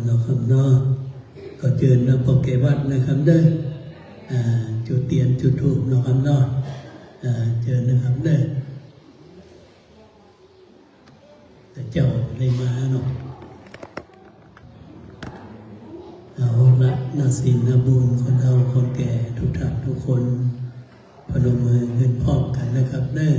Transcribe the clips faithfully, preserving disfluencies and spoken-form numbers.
เนาะครับเนาะ ก็เจิญนะ ปอแก่วัดนะครับเด้อ อ่า จุดเตียนจุดธูปเนาะครับเนาะ อ่า เจิญนะครับเด้อ แต่เจ้าได้มาเนาะ เอาละ นะศีลนะบุญ คนเฒ่าคนแก่ทุกท่านทุกคน พนมมือขึ้นพร้อมกันนะครับเด้อ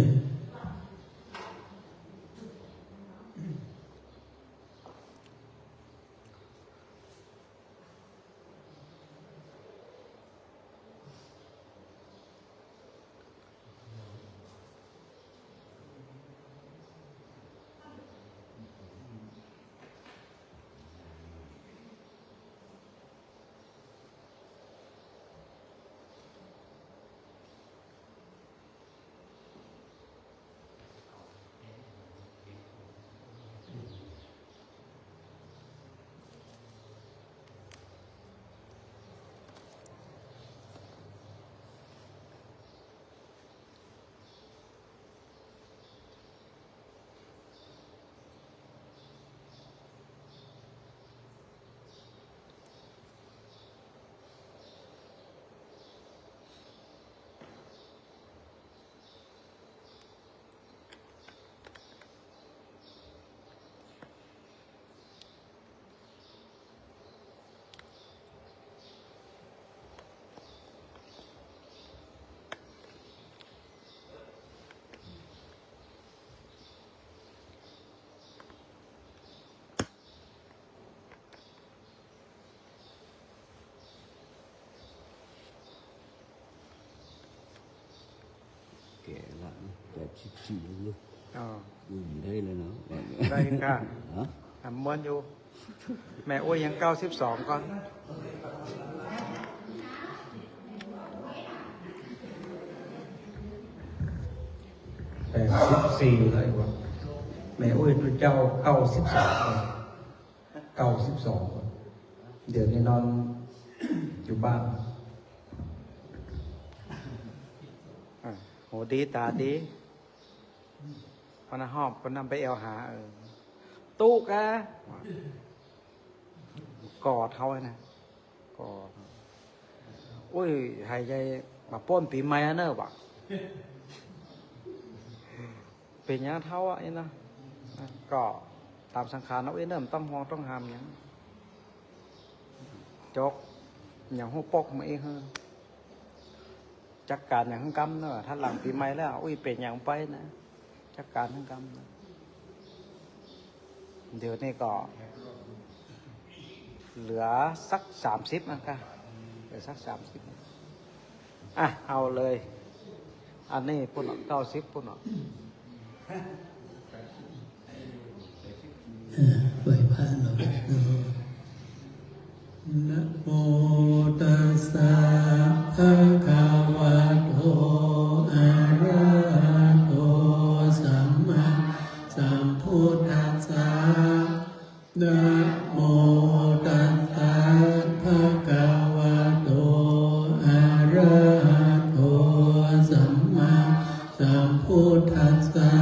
แก่ละนะ แปดสิบสี่ แล้วเนาะ อ๋อ อืม ได้แล้วเนาะ ได้ค่ะ ฮะ อ่ะ ม่วนอยู่ แม่อุ๊ยยัง เก้าสิบสอง ก่อน แปดสิบสี่ แล้ววะ แม่อุ๊ยตุ๊เจ้า เก้าสิบสอง ก่อน เก้าสิบสอง ก่อน เดี๋ยวนี้นอนอยู่บ้าน อ่ะ หูดีต๋าดี ปะนะฮอบ ปะนำไปแอ่วหา เออ ตุ๊กะ ก่อเฒ่านะ ก่อ โอ้ย หายใจ๋มาป้นปี๋ใหม่อะเนอะวะ เป๋นหยังเฒ่าอะ อี้เนาะ ก็ต๋ามสังขารเอาเองเนอะ บ่ต้องห่วงต้องห้ามหยัง จก หยังฮู้ปกมาเองเฮ้อ จัดก๋านหยังหื้อกำเนอะ ถ้าหลังปี๋ใหม่แล้ว อุ๊ย เป๋นหยังไปนะ จัดก๋านหื้อกำนะ เดี๋ยวนี้ก็ เหลือสัก สามสิบ นะคะ เหลือสัก สามสิบ อ่ะ เอาเลย อันนี้ปุ้นเนาะ เก้าสิบ ปุ้นเนาะ เออ ไหว้พระเนาะ นะโมตัสสะ ภะคะวะโต อะระหะโต สัมมาสัมพุทธัสสะ นะโมตัสสะ ภะคะวะโต อะระหะโต สัมมาสัมพุทธัสสะ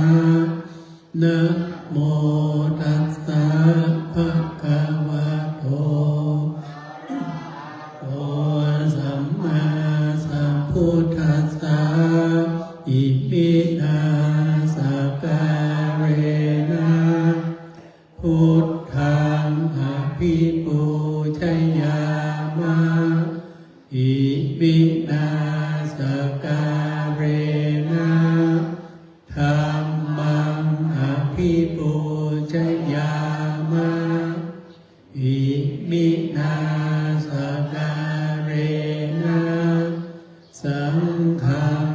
นะโมตัสสะ ภะคะวะโต โต สัมมาสัมพุทธัสสะ อิมินา สะกาเรนะ พุทธัง อะภิปูชยามะ อิมินา สะกาเรนะ ธัมมัง อะภิปูชยามะ อิมินา สะกาเรนะ สังฆัง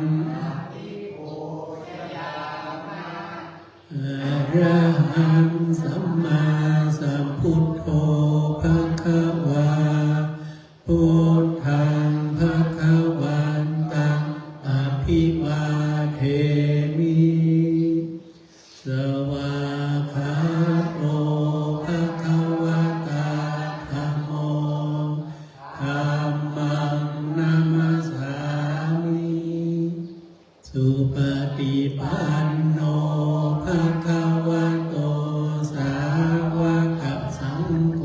อะระหัง สัมมาสัมพุทโธ ภะคะวา พุทธัง ภะคะวันตัง อะภิวาเทมิ สะวากขาโต ภะคะวะตา ธัมโม ธัมมัง นะมัสสามิ สุปะฏิปันโน ภะคะวะโต สาวะกะสังโฆ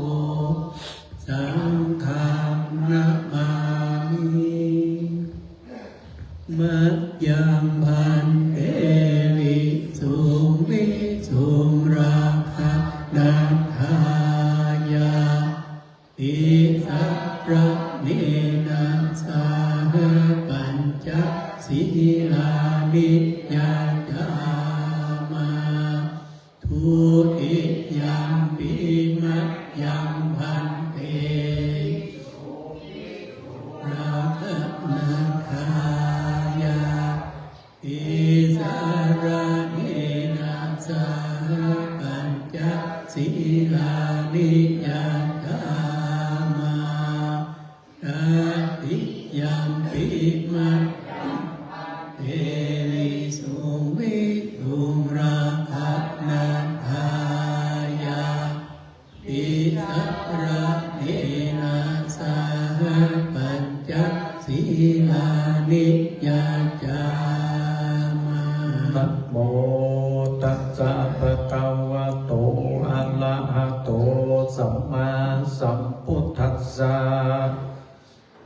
sambuddhassa.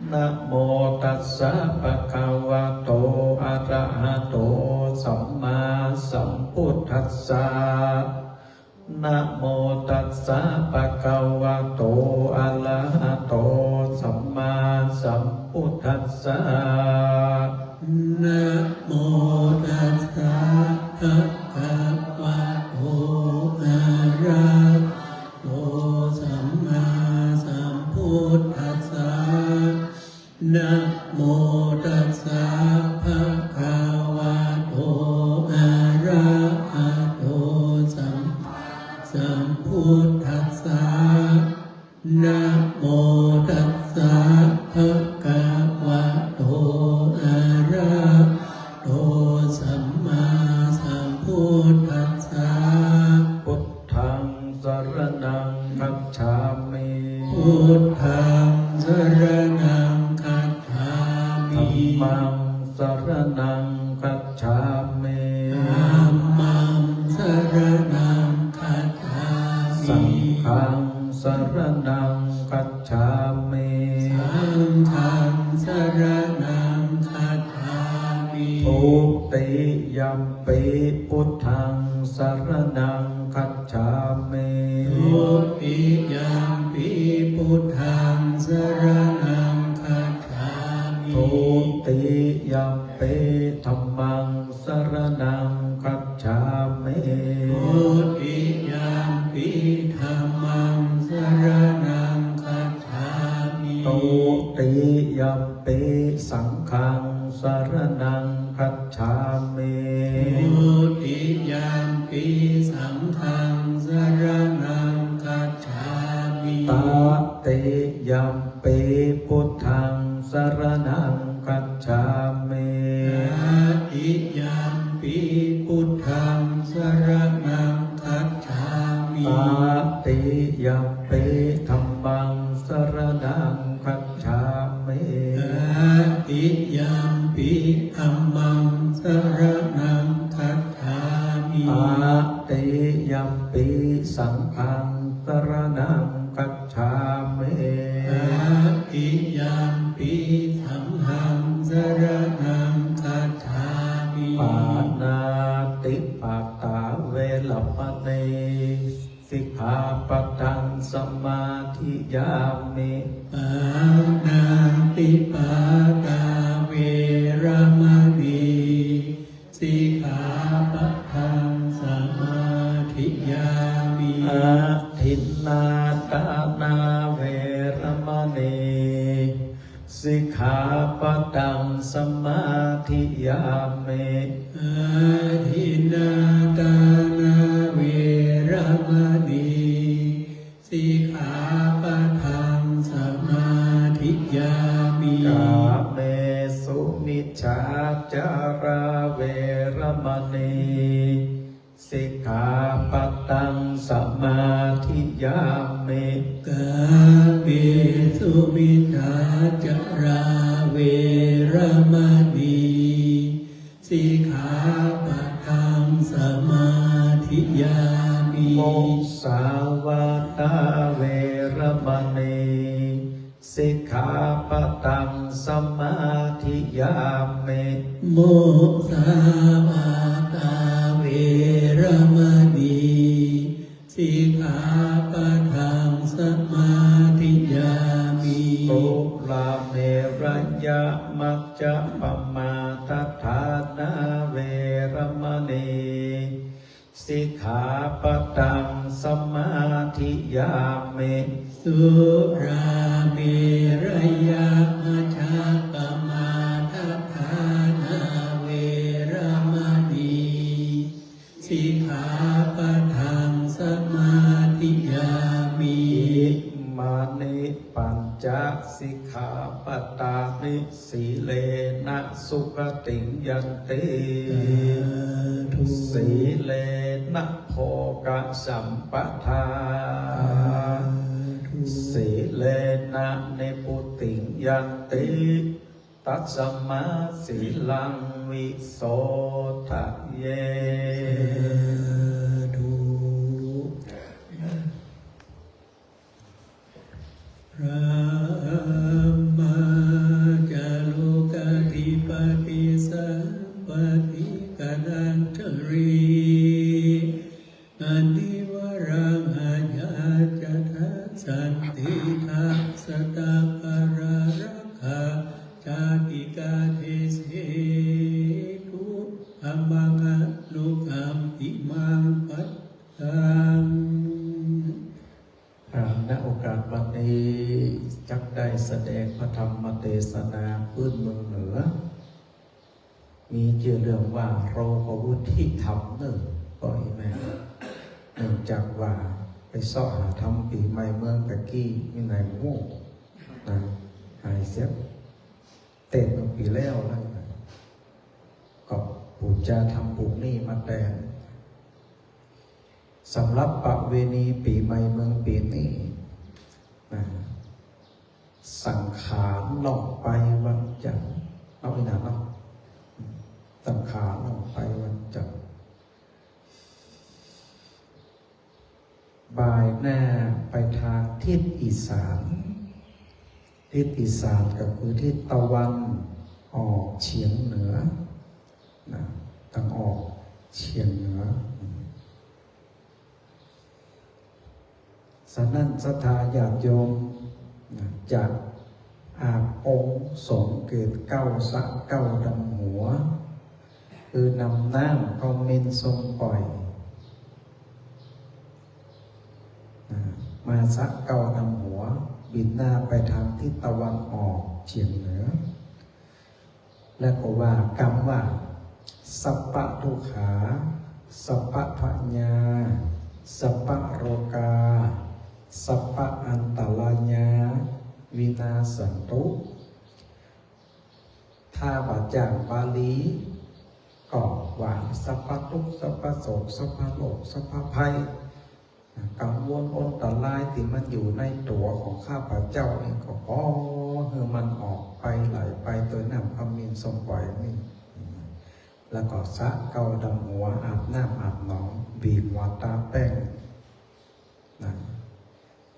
Namo tassa bhagavato arahato sammāsambuddhassa. Namo tassa bhagavato arahato sammāsambuddhassa. Namo tassa bhagavato arahato sammāsambuddhassa. Namo tassa bhagavato arahato sammāsambuddhassa. Namo tassa bhagavato arahato sammāsambuddhassa. Buddhaṃ saraṇaṃ gacchāmi. Buddhaṃ saraṇaṃ gacchāmi. Dhammaṃ saraṇaṃ gacchāmi. Dhammaṃ saraṇaṃ gacchāmi. Saṅghaṃ saraṇaṃ gacchāmi. Saṅghaṃ saraṇaṃ gacchāmi. Dutiyampi buddhaṃ saraṇaṃ gacchāmi. Dutiyampi buddhaṃ saraṇaṃ gacchāmi. Dutiyampi dhammaṃ saraṇaṃ gacchāmi. Dutiyampi dhammaṃ saraṇaṃ gacchāmi. Dutiyampi saṅghaṃ saraṇaṃ gacchāmi. Dutiyampi saṅghaṃ saraṇaṃ gacchāmi. Tatiyampi buddhaṃ saraṇaṃ gacchāmi. Tatiyampi buddhaṃ saraṇaṃ gacchāmi. Tatiyampi dhammaṃ saraṇaṃ gacchāmi. Tatiyampi dhammaṃ saraṇaṃ gacchāmi. Tatiyampi saṅghaṃ saraṇaṃ gacchāmi. Tatiyampi saṅghaṃ saraṇaṃ gacchāmi. Pāṇātipātā veramaṇī sikkhāpadaṃ samādiyāmi. Pāṇātipātā veramaṇī sikkhāpadaṃ samādiyāmi. Adinnādānā veramaṇī sikkhāpadaṃ samādiyāmi. Adinnādānā veramaṇī sikkhāpadaṃ samādiyāmi. Kāmesu micchācārā veramaṇī sikkhāpadaṃ samādiyāmi. Kāmesu micchācārā veramaṇī sikkhāpadaṃ samādiyāmi. Musāvādā veramaṇī sikkhāpadaṃ samādiyāmi. Musāvādā veramaṇī sikkhāpadaṃ samādiyāmi. Surāmerayamajjapamādaṭṭhānā veramaṇī sikkhāpadaṃ samādiyāmi. Surāmerayamajjapamādaṭṭhānā veramaṇī sikkhāpadaṃ samādiyāmi. Imāni pañca sikkhāpadāni. Sīlena sugatiṃ yanti. Sādhu. Sīlena bhogasampadā. Sādhu. Sīlena nibbutiṃ yanti. Tasmā sīlaṃ visodhaye. Sādhu. Santivaraṃ aññācatha santidaṃ satapallakkhaṃ jātikā desetu dhammaṃ anukampimaṃ pattaṃ. อ่า ณ โอกาสบัดนี้จักได้แสดงพระธรรมเตสนาปื้นเมืองเหนือ มีจื้อเรื่องว่า โรกวุฒิธรรมเน่อ ป้ออีแม่ เนื่องจากว่าไปเซาะหาธรรมปี๋ใหม่เมืองตะกี้ มีไหนฮู้นะ หายเสีย เตศน์เมื่อปี๋แล้วนะ ก็ปู๋จาธรรมปู๋นี้มาแตน สำหรับประเวณีปี๋ใหม่เมืองปี๋นี้นะ สังขารล่องไปวันจันทร์ เอาอีหนาเนาะ สังขารล่องไปวันจันทร์ บ่ายหน้าไปทางทิศอีสาน ทิศอีสานก็คือทิศตะวันออกเฉียงเหนือนะ ตะวันออกเฉียงเหนือ ฉะนั้นศรัทธาญาติโยมนะ จะอาบองค์สงฆ์เกศเกล้า สระเกล้าดำหัว คือนำน้ำขมิ้นส้มป่อยนะ มาสระเกล้าดำหัว บิดหน้าไปทางทิศตะวันออกเฉียงเหนือ แล้วก็ว่ากำว่า สัพพะทุกขา สัพพะพยา สัพพะโรคา สัพพะอันตรายา วินาสสันตุ ถ้าว่าจางบาลีก็ว่า สัพพะทุกข์ สัพพะโศก สัพพะโรค สัพพะภัย กังวลอันตรายตี้มันอยู่ในตั๋วของข้าพเจ้านี่ ก็ขอหื้อมันออกไป ไหลไปโตยน้ำขมิ้นส้มป่อยนี่ แล้วก็สระเกล้าดำหัว อาบน้ำอาบหนอง บีบหัวตาแป้งนะ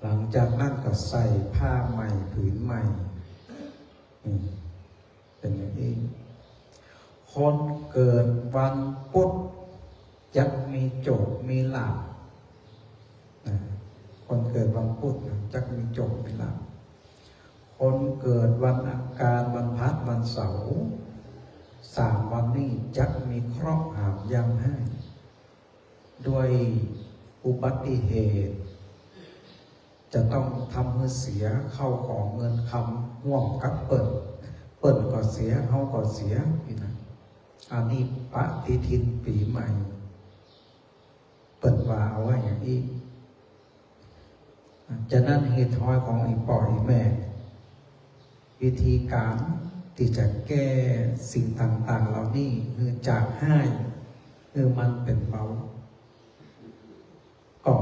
หลังจากนั้นก็ใส่ผ้าใหม่ผืนใหม่ อืม เป็นอย่างนี้ คนเกิดวันพุธจักมีโจคมีลาภนะ คนเกิดวันพุธนะ จักมีโจคมีลาภ คนเกิดวันอังคาร วันพฤหัส วันเสาร์ สามวันนี้จักมีเคราะห์หามยามฮ้าย ด้วยอุบัติเหตุ จะต้องทำหื้อเสียเข้าของเงินคำ ฮ่วมกับเปิ้น เปิ้นก็เสีย เฮาก็เสียนี่นะ อันนี้ปฏิทินปี๋ใหม่ เปิ้นว่าเอาไว้อย่างอี้ ฉะนั้นเหตุผลของอีป้ออีแม่ วิธีการตี้จะแก้สิ่งต่างๆ เหล่านี้หื้อจากฮ้าย หื้อมันเป๋นเบา ก็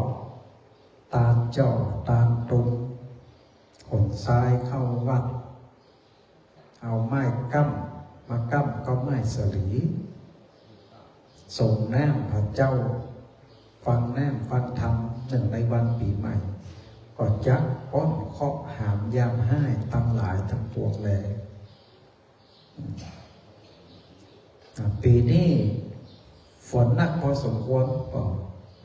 ตานจ้อตานตุง ขนทรายเข้าวัด เอาไม้ก้ำ มาก้ำก็ไม้สะหลี สรงน้ำพระเจ้า ฟังน้ำฟังธรรมเนื่องในวันปี๋ใหม่ ก็จะป๊นเคราะห์หามยามฮ้ายตังหลายตังปวงแล อ่า ปี๋นี้ฝนหนักพอสมควร ก็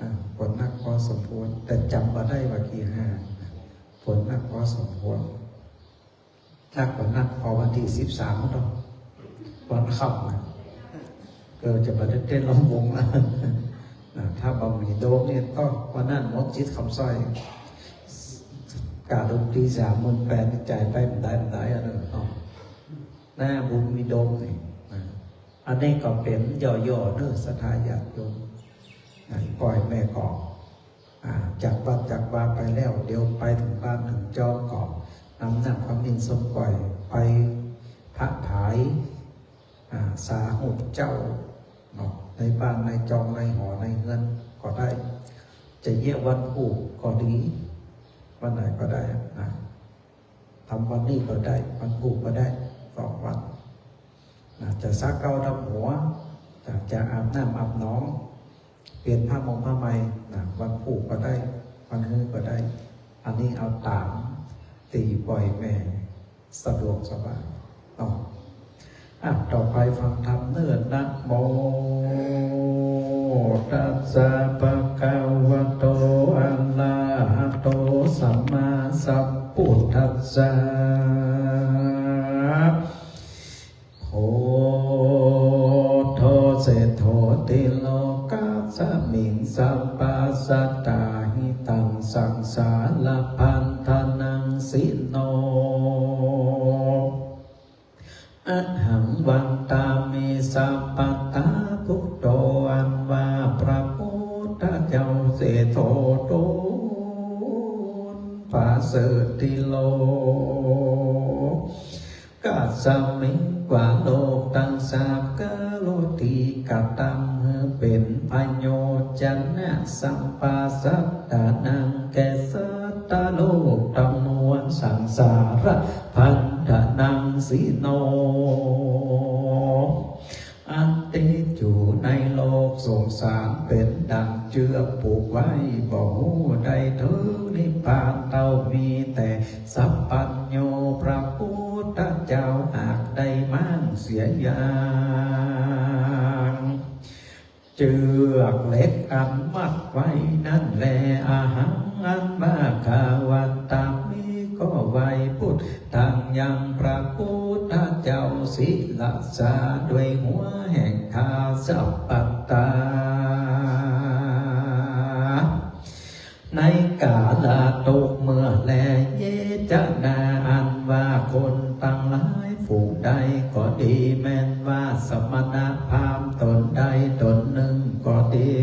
อ่า ฝนหนักพอสมควร แต่จ๋ำบ่ได้ว่ากี่หา ฝนหนักพอสมควร หนักกว่านัก พอวันตี้สิบสามเนาะ วันค่ำนะ ก็จะบ่ได้เต้นลำวงแล้วนะ ถ้าบ่มีโดมนี่ ก็วันนั้นหมดสิทธิ์คำสร้อย กาดนตรีสามหมื่นแปดนี่จ่ายไปบ่ได้ บ่ได้อะเนาะ หน้าบุญมีโดมนี่นะ อันนี้ก็เป๋นย่อๆ เน่อ ศรัทธาญาติโยมนะ ป้อแม่ก็ อ่า จากวัดจากวาไปแล้ว เดี๋ยวไปเถิงบ้านเถิงจองก็นำน้ำขมิ้นส้มป่อยไปผะผาย อ่า สาธุเจ้าเนาะ ในบ้านในจองในหอในเฮือนก็ได้ จะเยียะวันพูกก็ดี วันไหนก็ได้นะ ทำวันนี้ก็ได้ วันพูกก็ได้ สองวันนะ จะสระเกล้าดำหัว จะ จะอาบน้ำอาบหนอง เปลี่ยนผ้าหม่งผ้าใหม่นะ วันพูกก็ได้ วันฮื้อก็ได้ อันนี้เอาต๋ามตี้ป้อแม่สะดวกสบายเนาะ อ่ะ ต่อไปฟังธรรมเน่อ นะโมตัสสะภะคะ สัมมาสัมพุทธัสสะ โพ โธเศรษฐโอติโลกัสสะมิง สัพพะสัตตา หิตัง สังสารพันธะนัง สิโน อะหัง วันตามิ สัพพะทา พุทโธ อันว่าพระพุทธเจ้าเศรษฐโอตนประเสริฐติโลกัสสะมิง กว่าโลกตังสาม กะโรติ กระตำหื้อเป๋น พะโยชนะ สัพพะสัตตานัง แก่สัตว์โลกตังมวล สังสารพันธะนัง สิโน อันติดอยู่ในโลกสงสาร เป๋นดั่งเจือกผูกไว้ บ่ฮู้ได้เถิงนิพพานเต้า มีแต่สัพพัญญูพระพุทธเจ้า หากได้ม้างเสียอย่าง เจือกเหล็กอันมัดไว้นั้นแล อะหัง อันว่าข้า วันตามิ ก็ไหว้ พุทธัง ยังพระพุทธเจ้า ศิรสา ด้วยหัวแห่งข้า สัพพะทา ในกาละทุกเมื่อแล เย จะนา อันว่าคนตังหลายฝูงใดก็ดี แม้นว่าสมณพราหมณ์ต๋นใดต๋นนึ่งก็ดี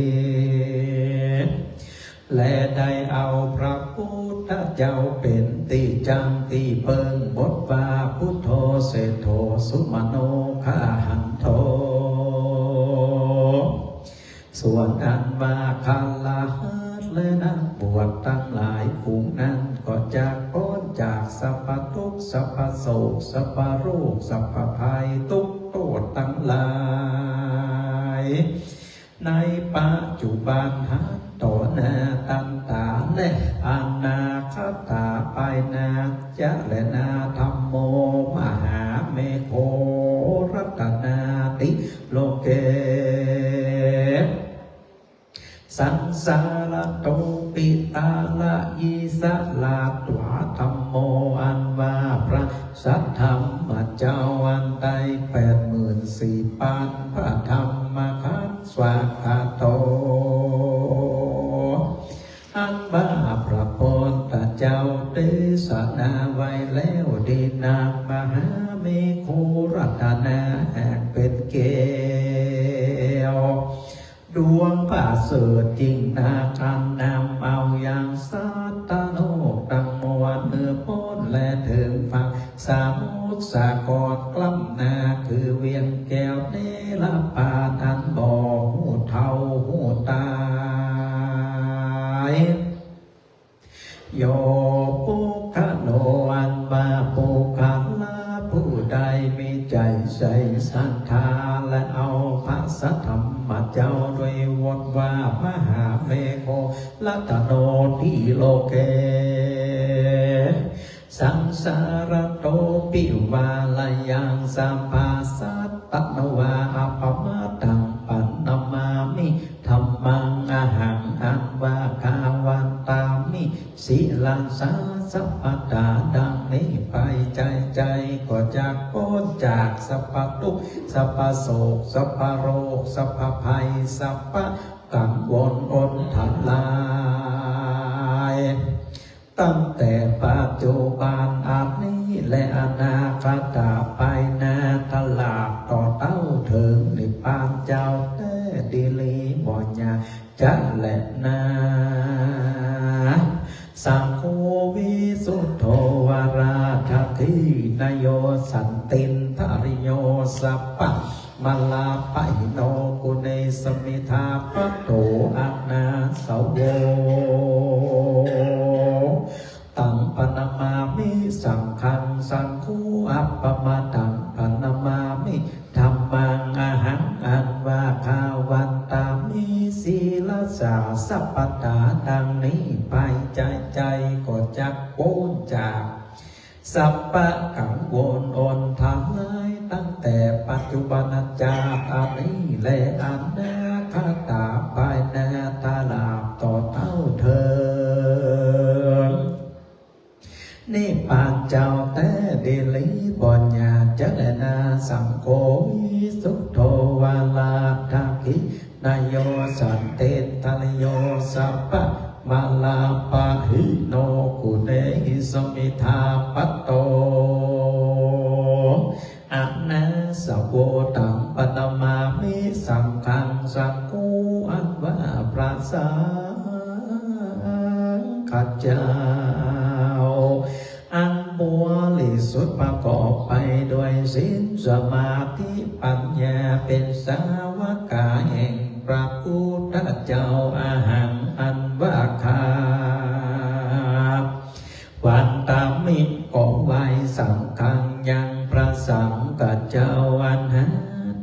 แลได้เอาพระพุทธเจ้าเป๋นตี้จั้งตี้เปิ้ง บทว่า พุทโธ เศรษฐโอ สุมโน ฆะหันโท ส่วนอันว่าฆราวาสและนักบวชตังหลายฝูงนั้น ก็จักป๊นจากสัพพะทุกข์ สัพพะโศก สัพพะโรค สัพพะภัย ทุกข์โต้ษตังหลาย ในปัจจุบันหันต่อหน้าตันต๋า และอนาคตาภายหน้า จะแลนา ธัมโม มหาเมโฆ รัตนา ติโลเก สังสารโต ปิตาละยีสะลาตวา ธัมโม อันว่าพระสัทธรรมเจ้า อันได้แปดหมื่นสี่ปัน พระธรรมขันธ์ สวากขาโต อันว่าพระพุทธเจ้าเตสนาไว้แล้ว ดีนัก มหาเมโฆ รัตนา แห่งเป๋นแก้ว ดวงประเสริฐยิ่งนัก อันนำเอายังสัตว์โลกตังมวล หื้อป๊นและเถิงฝั่งสมุทรสาคร กล้ำหน้าคือเวียงแก้วเนรปาน อันบ่ฮู้เฒ่าฮู้ต๋าย โย ปุคคโล อันว่าปุคคละผู้ใดมีใจ๋ใส่ศรัทธา และเอาพระสัทธรรมเจ้าด้วยบทว่า มหาเมโฆ รัตโน ติโลเก สังสารโต ปิวาลยัง สัพพะสัตตะนวา อัปปะมาทัง ปะนะมามิ ธัมมัง อะหัง อันว่าข้า วันตามิ ศิรสา สัพพะทา ดังนี้ไป ใจ๋ใจ๋ก็จักป๊นจากสัพพะทุกข์ สัพพะโศก สัพพะโรค สัพพะภัย สัพพะกังวลอนทราย ตั้งแต่ปัจจุบันอันนี้ และอนาคตาภายหน้า ตลอดต่อเต้าเถิงนิพพานเจ้าแต๊ดีหลีบ่ยากจะแลนา สังโฆ วิสุทโธ วราหะทินโย สันตินทริโย สัพพะ มะลาปะหิโน กุเณสมิทาปะโต อะนาสโว ตัง ปะนะมามิ สังฆัง สังโฆ อัปปะมาทัง ปะนะมามิ ธัมมัง อะหัง อันว่าข้า วันตามิ ศิรสา สัพพะทา ดังนี้ไป ใจ๋ใจ๋ก็จักป๊นจาก สัพพะกังวลอนทราย ตั้งแต่ปัจจุบันชาติอันนี้ และอนาคตาภายหน้า ตลอดต่อเต้าเถิง แลนา สังโฆ วิสุทโธ วาราฏฐกิณโย สันตินทริโย สัพพะมาลาปะหิโน กุเณหิสมิทาปัตโต อะนะสะโว ตังปะนะมามิ สังฆัง สังโฆ อันว่าพระสังฆเจ้า อันบริสุทธิ์ประกอบไปด้วยศีลสมาธิปัญญา เป๋นสาวกาแห่งพระพุทธเจ้า อะหัง อันว่าข้า วันตามิ ก็ไหว้ สังฆัง ยังพระสังฆเจ้า อันหา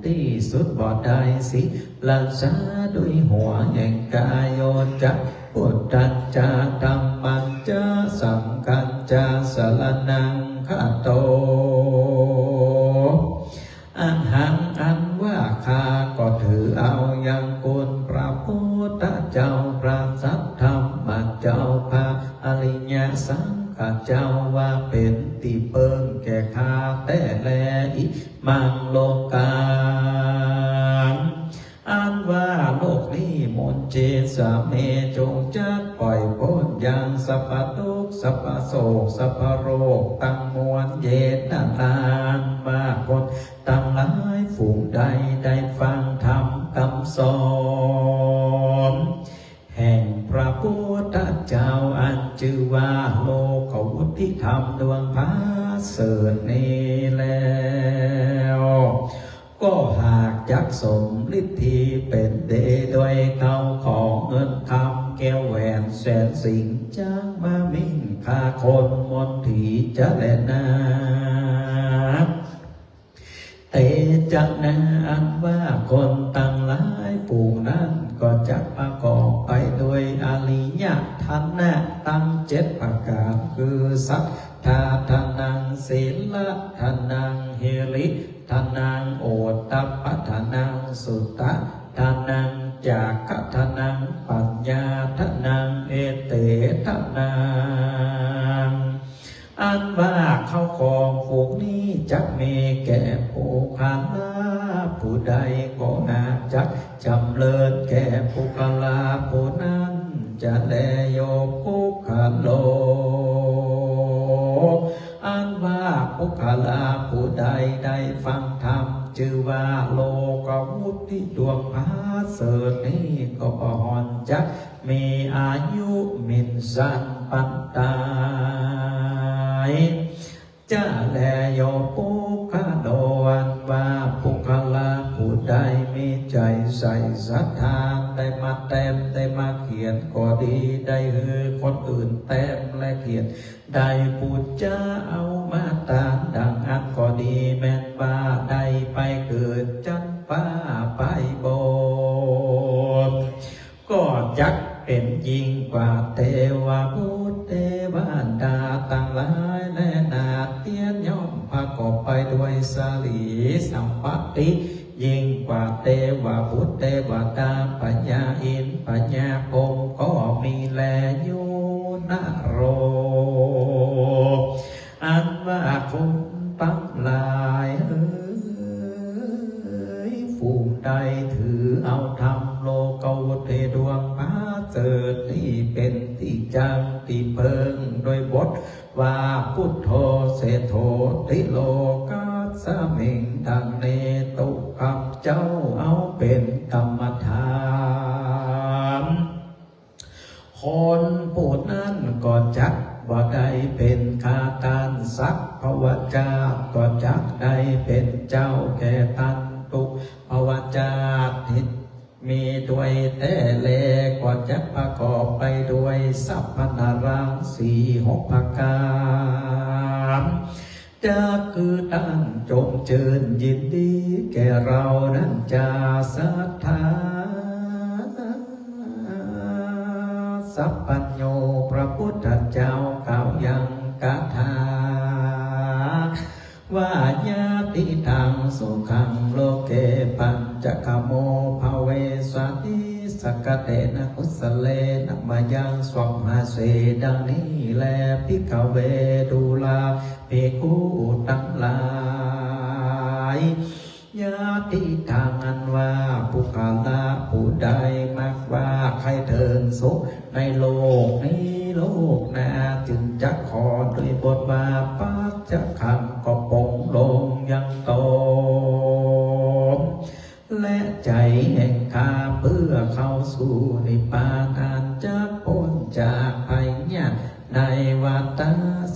ตี้สุดบ่ได้ สิรสา ด้วยหัวแห่งกาย โย จะ พุทธัญจะ ธัมมัญจะ สังฆัญจะ สรณัง คาโต อะหัง อันว่าข้าก็ถือเอายังคุณพระพุทธเจ้า พระสัทธรรมเจ้า พระอริยสังฆเจ้า ว่าเป๋นตี้เปิ้งแก่ข้าแต๊แล อิมัง โลกัง อันว่าโลกนี้ มุญจิสาเม จงจักปล่อยป๊นยังสัพพะตุ๊กข์ สัพพะโศก สัพพะโรคตังมวล เยทนา อันว่าคนตังหลายฝูงใดได้ฟังธรรมกำสอน แห่งพระพุทธเจ้า อันจื้อว่าโลกวุฒิธรรมดวงผาเสริฐนี้แล้ว ก็หากจักสมฤทธีเป๋นเดชด้วยเข้าของเงินคำแก้วแหวนแสนสิ่ง จักมามิ่งฆ่าคนมนถีจะแลนา เตจะนา อันว่าคนตังหลายฝูงนั้น ก็จักประกอบไปด้วยอริยธนะตังเจ็ดประก๋าน คือ สัทธาธนัง สีลธนัง หิริธนัง โอตตัปปธนัง สุตตะธนัง จาคะธนัง ปัญญาธนัง เอเตทะนัง อันว่าเข้าของฝูงนี้จักมีแก่ปุคคละผู้ใด ก็หากจักจ๋ำเริญแก่ปุคคละผู้นั้นจะแล โย ปุคคโล อันว่าปุคคละผู้ใดได้ฟังธรรม จื้อว่าโลกวุฒิดวงผาเสริฐนี้ ก็บ่ห่อนจัก มีอายุหมิ่นสันปานต๋าย จะแล โย ปุคคโล อันว่าปุคคละผู้ใดมีใจ๋ใส่ศรัทธา ได้มาแต้ม ได้มาเขียนก็ดี ได้หื้อคนอื่นแต้มและเขียน ได้ปู๋จาเอามาตานดังอั้นก็ดี แม้นว่าได้ไปเกิดจั๊นฟ้าไปบน ก็จักเป๋นยิ่งกว่าเตวบุตรเตวดาตังหลายแลนา เตียนย่อมประกอบไปด้วยสรีสัมปัตติ ยิ่งกว่าเตวบุตรเตวดา พญาอินทร์พญาพรหมก็มีแลอยู่นโร อันว่าคนตังหลายเอ๋ย ฝูงใดถือเอาธรรมโลกวุฒิดวงผาเสริฐนี้เป๋นตี้จั้งตี้เปิ้ง โดยบทว่า พุทโธ เสโถ ติโลกัสมิง ดังนี้ ตุ๊กข้าพเจ้าเอาเป๋นกรรมฐาน คนผู้นั้นก็จักบ่ได้เป๋นข้าต้านสักภวชาติ ก็จักได้เป๋นเจ้าแก่ต้านตุ๊กภวชาติ มีด้วยแต๊แล ก็จักประกอบไปด้วยสัพพนรังสีหกประก๋าน จักคือต้านจงจื้นยินดีแก่เฮานั้นจา สัทธาสัพพัญญู พระพุทธเจ้ากล่าวยังคาถา ว่า ญาติตังสุขังโลเก ปัญจขโมภเวสติ สักขะเตนะกุสะเลนะมะยัง สวัมหาเส ดังนี้แล ภิกขะเว ดูราภิกขุตังหลาย าย ญาติทางอันว่าบุคคละผู้ใดมักว่าใค่เถิงสุขในโลกนี้โลกหน้า จึงจักขอด้วยบทว่าปัจจคัง ก็ปลงลงยังตน และใจ๋แห่งข้าเปื้อเข้าสู่นิพพาน อันจักป๊นจากภัยยากในวัฏ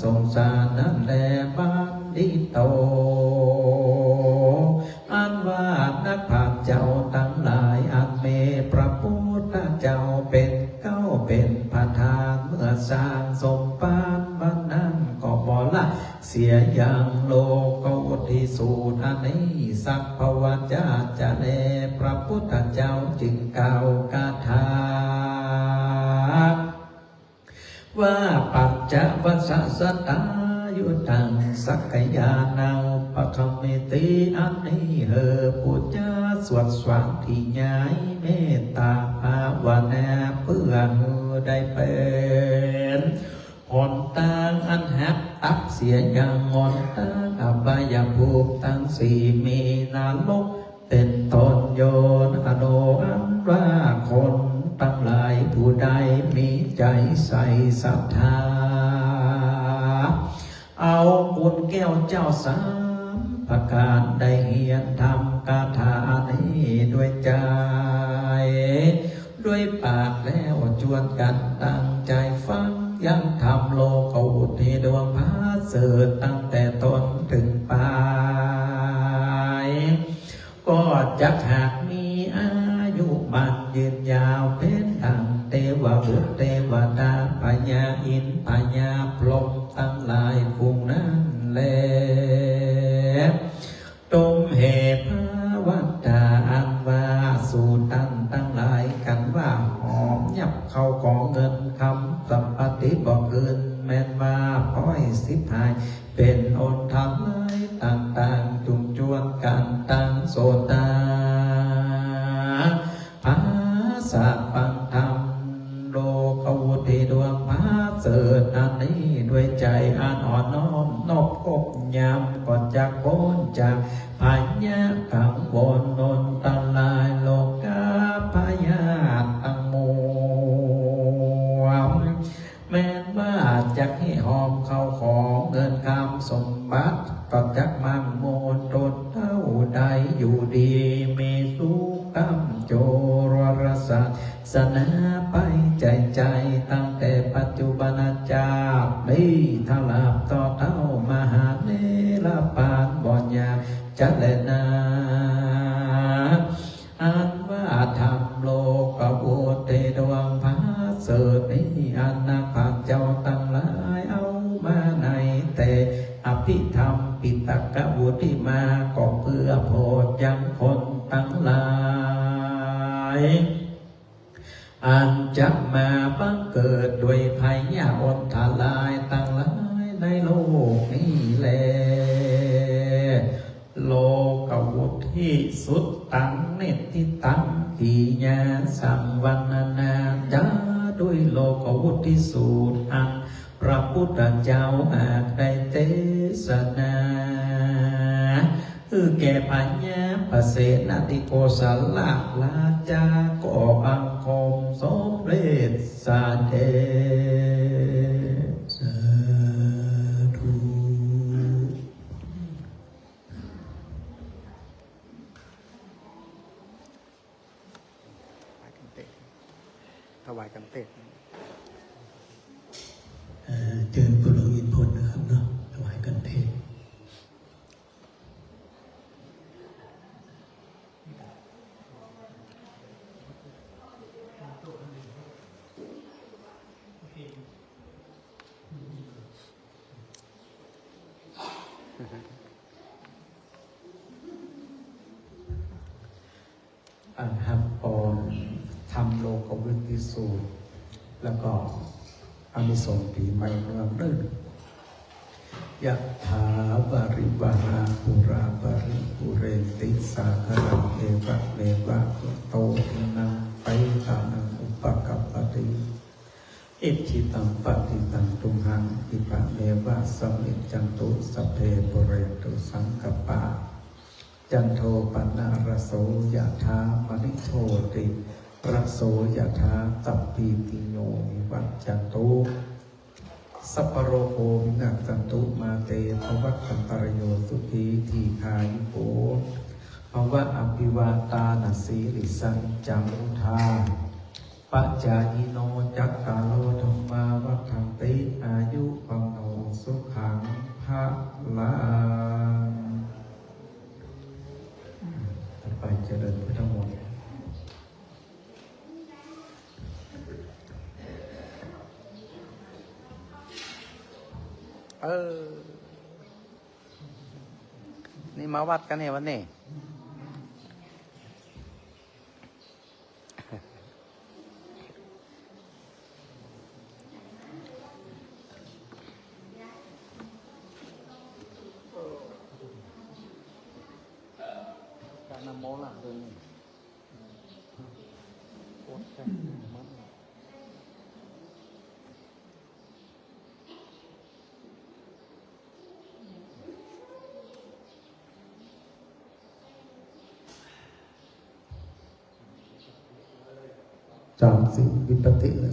สงสารนั้นแล บัณฑิตโต อันว่านักปราชญ์เจ้าตังหลาย อันมีพระพุทธเจ้าเป๋นเก๊าเป๋นประธาน เมื่อสร้างสมบัติมานั้นก็บ่ละ เสียยังโลกุตตรสูตรอันนี้สัก พระวจาจะแล พระพุทธเจ้าจึงกล่าวคาถาว่า ปัญจวัสสะสตายุตัง สักขายานังอุปคัมมิติ อันนี้หื้อผู้จะสวดสวดถวายเมตตาภาวนา เปื้อหื้อได้เป๋น หนตางอันหักตัดเสียยังหนตางอบายภูมิตังสี่ มีนรกเป๋นต้น โยน อโน อันว่าคนตังหลายผู้ใดมีใจ๋ใส่ศรัทธา เอาคุณแก้วเจ้าสามประก๋าน ได้เฮียนธรรมคาถานี้ด้วยใจ๋ ด้วยปากแล้วจวนกั๋นตั้งใจ๋ฟัง ยังธรรมโลกุตตรดวงผาเสริฐตั้งแต่ต้นเถิงปาย ก็จักหากมีอายุมั่นยืนยาว เป๋นดังเตวบุตรเตวดา พญาอินทร์พญาพรหมตังหลายฝูงนั้นแล ตรงแห่พระวันตาอันว่าสูตันตังหลายกั๋นว่า หอบยับเข้าของเงินคำสัมปัตติบ่คืน แม่นว่าพ้อยสิบหาย เป๋นอนทำลายต่างๆ จุ่งจวนกั๋นตังโสตา ผาสะฟังธรรม โลกุตตรดวงผาเสริฐอันนี้ ด้วยใจ๋อันอ่อนน้อมนบกบยำ ก็จักป๊นจากภัยกังวลอนตรายโรคาพยาธิตังมวล แม่นว่าจักหื้อหอบเข้าของเงินคำสมบัติ ก็จักมั่งมูนตนเต้าได้อยู่ดีมีสุข ก้ำโจรศาสนาไปใจ๋ใจ๋ ตั้งแต่ปัจจุบันจาตินี้ ตราบต่อเต้ามหานิรพานบ่ยากจะแลนา อันว่าธรรมโลกุตตรดวงผาเสริฐนี้ อันนักปราชญ์เจ้าตังหลายเอามาในแต่อภิธรรมปิฎกวิสุทธิมา ก็เปื้อโผดยังคนตังหลาย อันจะมาบังเกิดด้วยภัยอันตรายตังหลายในโลกนี้แล โลกุตตรสุตตัง นิฏฐิตัง กิริยาสังวรณนา จะด้วยโลกุตตรสูตรอันพระพุทธเจ้าหากได้เตสนา หื้อแก่พญาปเสนทิโกศลราชา ก็บังคมสมเร็จเสด็จ สาธุ ถวายกันเตศ ถวายกันเตศ เอ่อ เจิญปู่หลวงอินทร์พลนะครับเนาะ ถวายกันเตศ อ่า ครับ ก่อนธรรมโลกุตตรสูตร แล้วก็อานิสงส์ปี๋ใหม่เมืองนึ่ง ยะถา วาริวะหา ปูรา ปะริปูเรนติ สาคารัง เอวะเมวะ อิโต ทินัง เปตานัง อุปะกัปปะติ อิจฉิตัง ปะฏิตัง ตุมหัง ขิปะเมวะ สะมิชฌันตุ สัพเพ ปูเรนตุ สังกัปปะ Cando paṇṇaraso yathā, maṇi jotiraso yathā, sabbītiyo vivajjantu, sabbarogo vinassatu, mā te bhavatvantarāyo, sukhī dīghāyuko bhava. Abhivādanasīlissa niccaṃ vuḍḍhāpacāyino, cattāro dhammā vaḍḍhanti, āyu vaṇṇo sukhaṃ balaṃ. ไปเจริญพุทธมนต์ เออ นี่มาวัดกั๋นเนี่ยวันนี้ การนำโมหลังเดินหนึ่ง โคตรแข็งมัน สามสิบ วิปัสสติเลย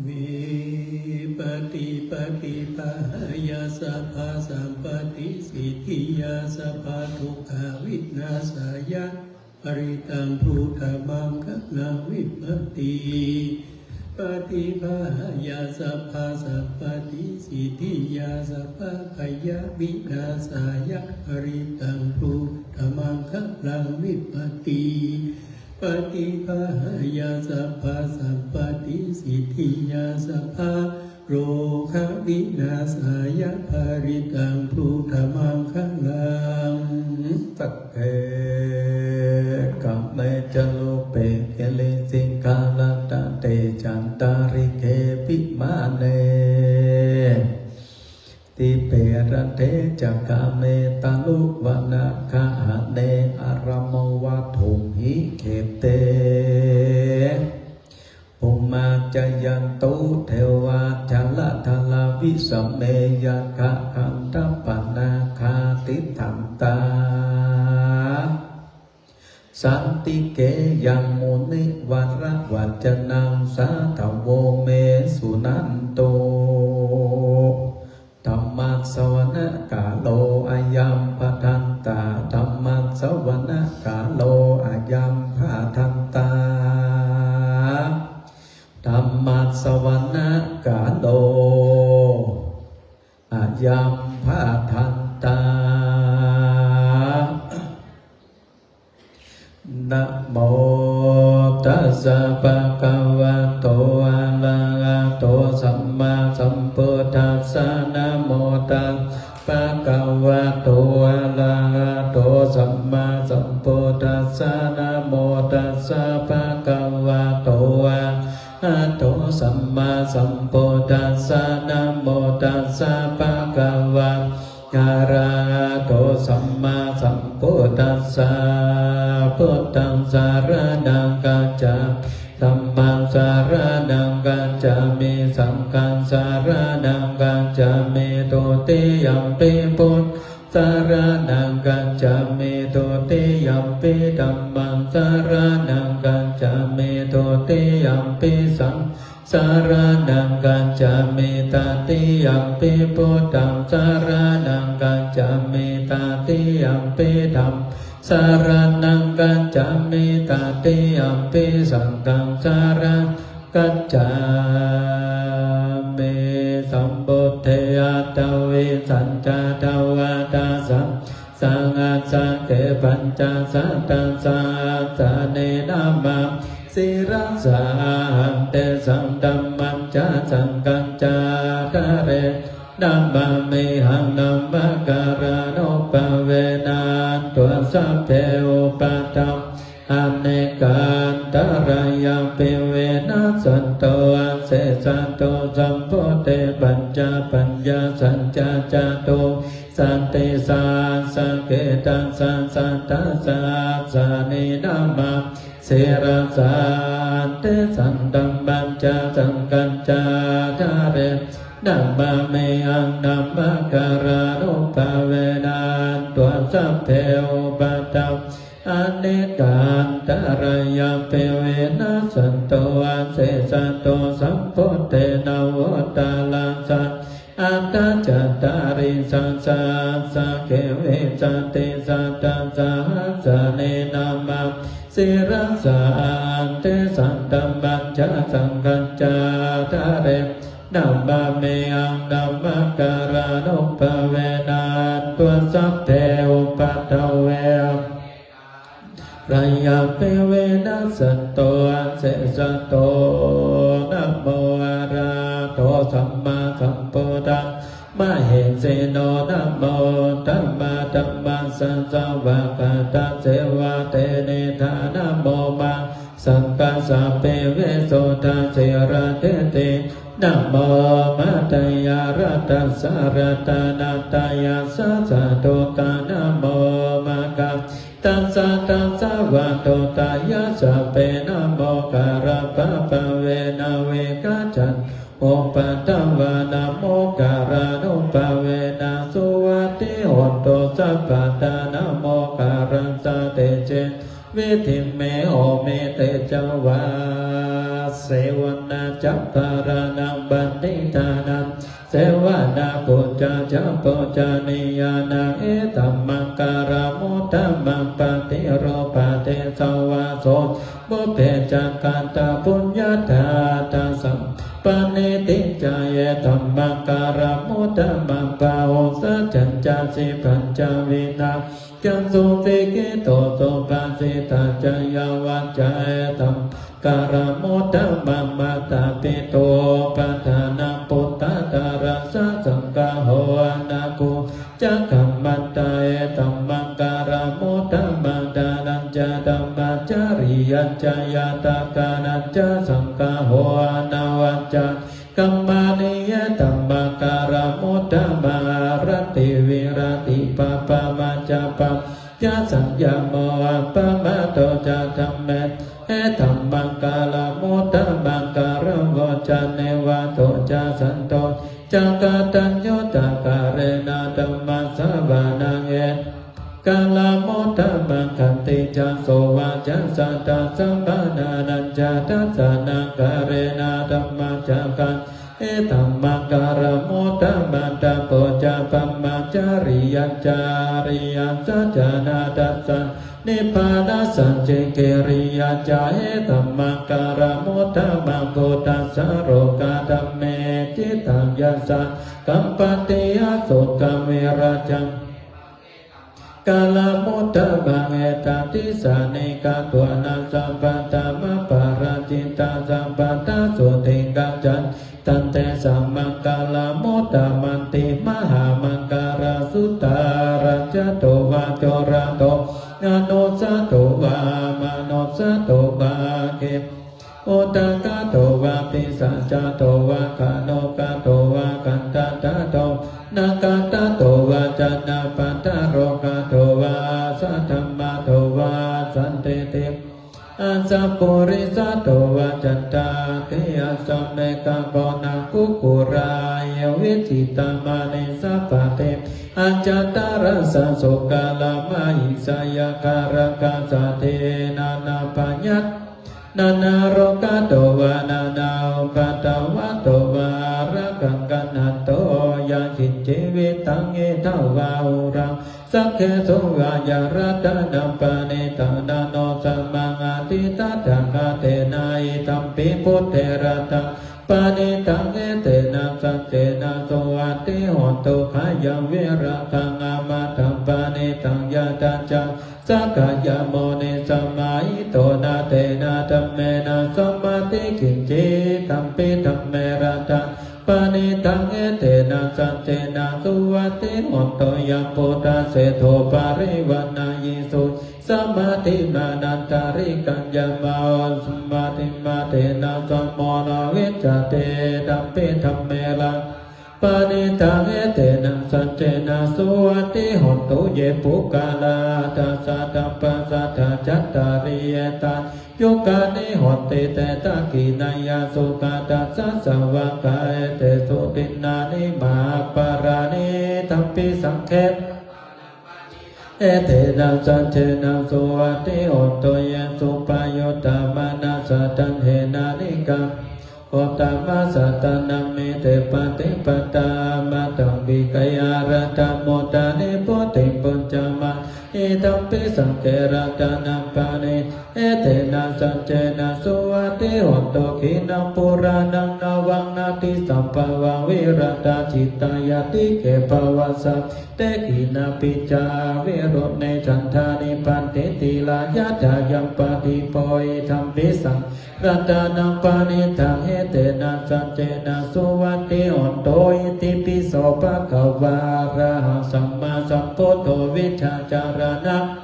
Vipattipaṭibāhāya sabbasampattisiddhiyā sabbadukkhavināsāya parittaṃ brūtha maṅgalaṃ. Vipattipaṭibāhāya sabbasampattisiddhiyā sabbabhayavināsāya parittaṃ brūtha maṅgalaṃ. Vipattipaṭibāhāya sabbasampattisiddhiyā sabba rogavināsāya parittaṃ brūtha maṅgalaṃ. Sagge kāme ca rūpe girisikharataṭe cantalikkhe vimāne, dīpe raṭṭhe ca gāme taruvanagahane arāmavāsumhi khette, bhummā cāyantu devā jalathalavisame yakkhagandhabbanāgā tiṭṭhantā santike yaṃ munivaravacanaṃ sādhavo me suṇantu. Dhammassavanakālo ayambhadantā. Dhammassavanakālo ayambhadantā. Dhammassavanakālo ayambhadantā. Namo tassa bhagavato arahato sammāsambuddhassa. Namo tassa bhagavato arahato sammāsambuddhassa. Namo tassa bhagavato arahato sammāsambuddhassa. Namo tassa bhagavato arahato sammāsambuddhassa. Buddhaṃ saraṇaṃ gacchāmi. Dhammaṃ saraṇaṃ gacchāmi. Saṅghaṃ saraṇaṃ gacchāmi. Dutiyampi buddhaṃ saraṇaṃ gacchāmi. Dutiyampi dhammaṃ saraṇaṃ gacchāmi. Dutiyampi saṅghaṃ saraṇaṃ gacchāmi. Tatiyampi buddhaṃ saraṇaṃ gacchāmi. Tatiyampi dhammaṃ saraṇaṃ gacchāmi. Tatiyampi saṅghaṃ saraṇaṃ gacchāmi. Sambuddhe aṭṭhavīsañca dvādasasahassake pañcasatasahassāni namāmi sirasā ahaṃ. Tesaṃ dhammañca saṅghañca ādareyyāma namāmihaṃ. Namakārānubhāvena hantvā sabbe upaddavā anekā antarāyāpi vinassantu asesato. Sambuddhe pañcapaññāsañca catuvīsatisahassake dasasatasahassāni namāmi sirasā ahaṃ. Tesaṃ dhammañca saṅghañca ādareyyāma Namamehaṃ namakārānubhāvena hantvā sabbe upaddavā, anekāntarāyāpi vinassantu asesato. Sambuddhe navuttarasate aṭṭhacattāḷīsasahassake vīsatisatasahassāni namāmi sirasā ahaṃ. Tesaṃ dhammañca saṅghañca ādarena namamehaṃ namakārānubhāvena hantvā sabbe upaddavā, anekāntarāyāpi vinassantu asesato. Namo arahato sammāsambuddhassa mahesino. Namo uttamadhammassa svākkhātasseva tenidha. Namo mahāsaṅghassāpi visuddhasīladiṭṭhino. Namo omātyāraddhassa ratanattayassa sādhukaṃ. Namo omakātītassa tassa vatthuttayassa te. Namokārappabhāvena vigacchantu upaddavā. Namokārānubhāvena suvatthi hotu sabbadā. Namokārassa tejena vidhimhi homi tejavā. Sevanā ca bālānaṃ paṇḍitānañca sevanā pūjā ca pūjanīyānaṃ etammaṅgalamuttamaṃ. Paṭirūpadesavāso pubbe ca katapuññatā attasammāpaṇidhi ca etammaṅgalamuttamaṃ. Bāhusaccañca sippañca vināyakaṃ susikkhito subhāsitā ca yā vācā etammaṅgalamuttamaṃ. Mātāpitu upaṭṭhānaṃ puttadārassa saṅgaho anākulā ca kammantā etammaṅgalamuttamaṃ. Dānañca dhammacariyā ca ñātakānañca saṅgaho anavajjāni kammāni etammaṅgalamuttamaṃ. Āratī viratī pāpā majjapānā ca saññamo appamādo ca dhamme etammaṅgalamuttamaṃ. Gāravo ca nivāto ca santussī ca kataññutā kālena dhammassavanaṃ etammaṅgalamuttamaṃ. Khantī ca sovacassatā samaṇānañca dassanaṃ kālena dhammacakkam etammaṅgalamuttamaṃ. Tapo ca brahmacariyañca ariyasaccāna dassanaṃ nibbānasacchikiriyā ca etammaṅgalamuttamaṃ. Phuṭṭhassa lokadhammehi cittaṃ yassa na kampati asokaṃ virajaṃ kālamuttamaṃ. Etādisāni katvāna sabbatthamaparājitā sabbattha sotthiṃ gacchanti tantesaṃ maṅgalamuttamanti. Mahāmaṅgalasuttaṃ. Rājato vā corato vā manussato vā amanussato vā khemiyā udakato vā pisācato vā khāṇukato vā kaṇṭakaṭṭho vā nakkhattato vā janapadarogato vā asaddhammato vā asandiṭṭhiko vā asappurisato vā caṇḍahatthiassamigagoṇakukkuraahivicchikamaṇisappadīpajalatakurūkasādī nānābhayappā nānārogato vā nānāupaddavato vā ārakkhaṃ gaṇhantu yaṃ kiñci vittaṃ idha vā huraṃ vā saggesu vā yaṃ ratanaṃ paṇītaṃ na no samaṃ atthi tathāgatena idampi buddhe ratanaṃ paṇītaṃ etena saccena suvatthi hotu. Khayaṃ virāgaṃ amataṃ paṇītaṃ yadajjhagā sakyamunī samāhito na tena dhammena samatthi kiñci idampi dhamme ratanaṃ paṇītaṃ etena saccena suvatthi hotu. Yambuddhaseṭṭho parivaṇṇayī suyiṃ samādhimānantarikaññamāno samādhimānena samo na vijjati idampi dhamme ratanaṃ Panidaṃ etena saccena suvatthi hotu. Ye puggalā aṭṭha sataṃ pasatthā cattāri etāni yugāni honti te dakkhiṇeyyā sugatassa sāvakā etesu dinnāni mahapphalāni idampi saṅghe etena saccena suvatthi hotu. Ye suppayuttā manasā daḷhena nikkāmino gotamasāsanamhi te pattipattā amataṃ vigayha laddhā mudhā nibbutiṃ bhuñjamānā idampi saṅghe ratanaṃ paṇītaṃ etena saccena suvatthi hotu. Khīṇaṃ purāṇaṃ navaṃ natthi sambhavaṃ virattacittāyatike bhavasambhū te khīṇabījā avirūḷhichandā nibbanti dhīrā yathāyampadīpo idampi saṅghe ratanaṃ paṇītaṃ etena saccena suvatthi hotu. Itipi so bhagavā arahaṃ sammāsambuddho vijjācaraṇasampanno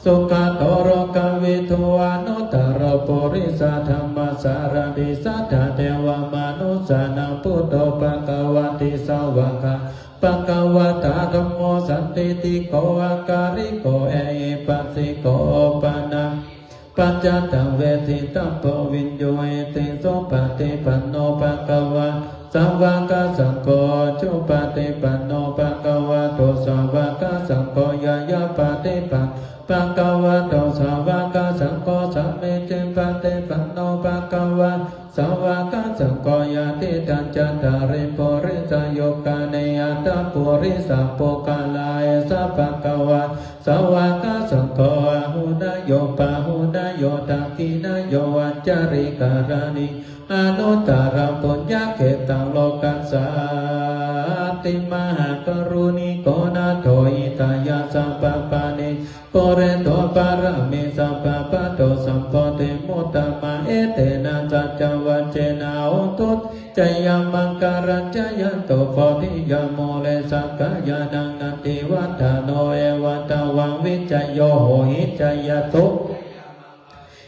sugato lokavidū anuttaro purisadammasārathi satthā devamanussānaṃ buddho bhagavāti. Svākkhāto bhagavatā dhammo sandiṭṭhiko akāliko ehipassiko opanayiko paccattaṃ veditabbo viññūhīti. Supaṭipanno bhagavatā sāvakasaṅgho ujupaṭipanno bhagavato sāvakasaṅgho ñāyapaṭipanno bhagavato sāvakasaṅgho sāmīcipaṭipanno bhagavato sāvakasaṅgho yadidaṃ cattāri purisayugāni aṭṭha purisapuggalā esa bhagavato sāvakasaṅgho āhuneyyo pāhuneyyo dakkhiṇeyyo añjalikaraṇīyo anuttaraṃ puññakkhettaṃ lokassāti. Mahākāruṇiko nātho hitāya sabbapāṇinaṃ pūretvā pāramī sabbā patto sambodhimuttamaṃ etena saccavajjena hotu te jayamaṅgalaṃ. Jayanto bodhiyā mūle sakyānaṃ nandivaḍḍhano evaṃ tvaṃ vijayo hohi jayassu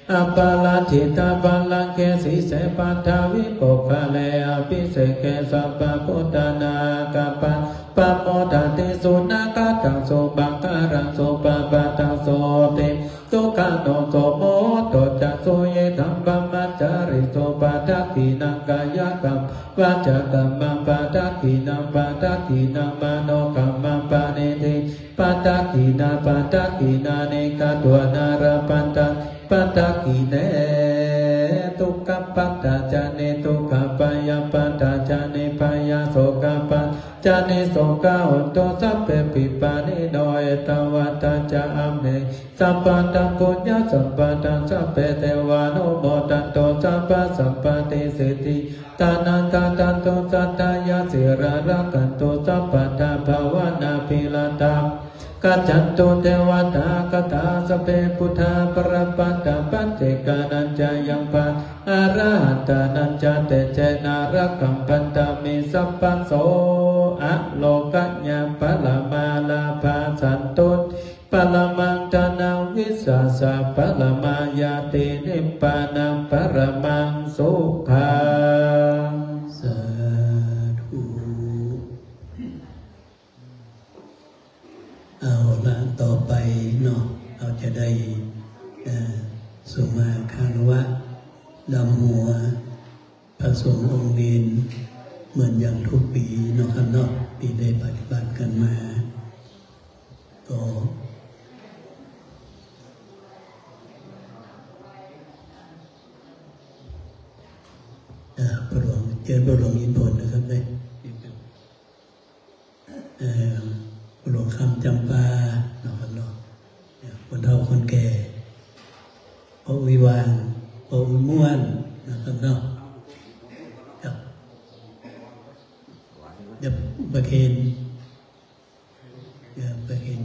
aparājitapallaṅke sīse paṭhavipokkhare abhiseke sabbabuddhānaṃ aggappatto pamodati. Sunakkhattaṃ sumaṅgalaṃ supabhātaṃ suhuṭṭhitaṃ sukhaṇo sumuhutto ca suyiṭṭhaṃ brahmacārisu padakkhiṇaṃ kāyakammaṃ vācākammaṃ padakkhiṇaṃ padakkhiṇaṃ manokammaṃ paṇidhī padakkhiṇā padakkhiṇāni katvāna labhantatthe padakkhiṇe. Dukkhappattā ca niddukkhā bhayappattā ca nibbhayā sokappattā ca nissokā hontu sabbepi pāṇino. Ettāvatā ca amhehi sambhataṃ puññasampadaṃ sabbe devānumodantu sabbasampattisiddhiyā. Dānaṃ dadantu saddhāya sīlaṃ rakkhantu sabbadā bhāvanābhiratā gacchantu devatāgatā. Sabbe buddhā balappattā paccekānañca yaṃ balaṃ arahantānañca tejena rakkhaṃ bandhāmi sabbaso. Ārogyañca paramā lābhā santuṭṭhi paramaṃ dhanaṃ vissāsa paramā ñāti nibbānaṃ paramaṃ sukhaṃ. Sādhu. เอาละ ต่อไปเนาะ เฮาจะได้ เอ่อ สุมาคารวะดำหัวพระสงฆ์องค์เณรเหมือนอย่างทุกปีเนาะครับเนาะ ที่ได้ปฏิบัติกันมา ก็ อ่า พระหลวง เจิญพระหลวงอินทนนะครับเนาะ เอ่อ พระหลวงคำจำปาเนาะครับเนาะ เอ่อ คนเฒ่าคนแก่ ป้ออุ๊ยหว่าง ป้ออุ๊ยม่วนนะครับเนาะ ครับ เดี๋ยวประเคน เดี๋ยวประเคน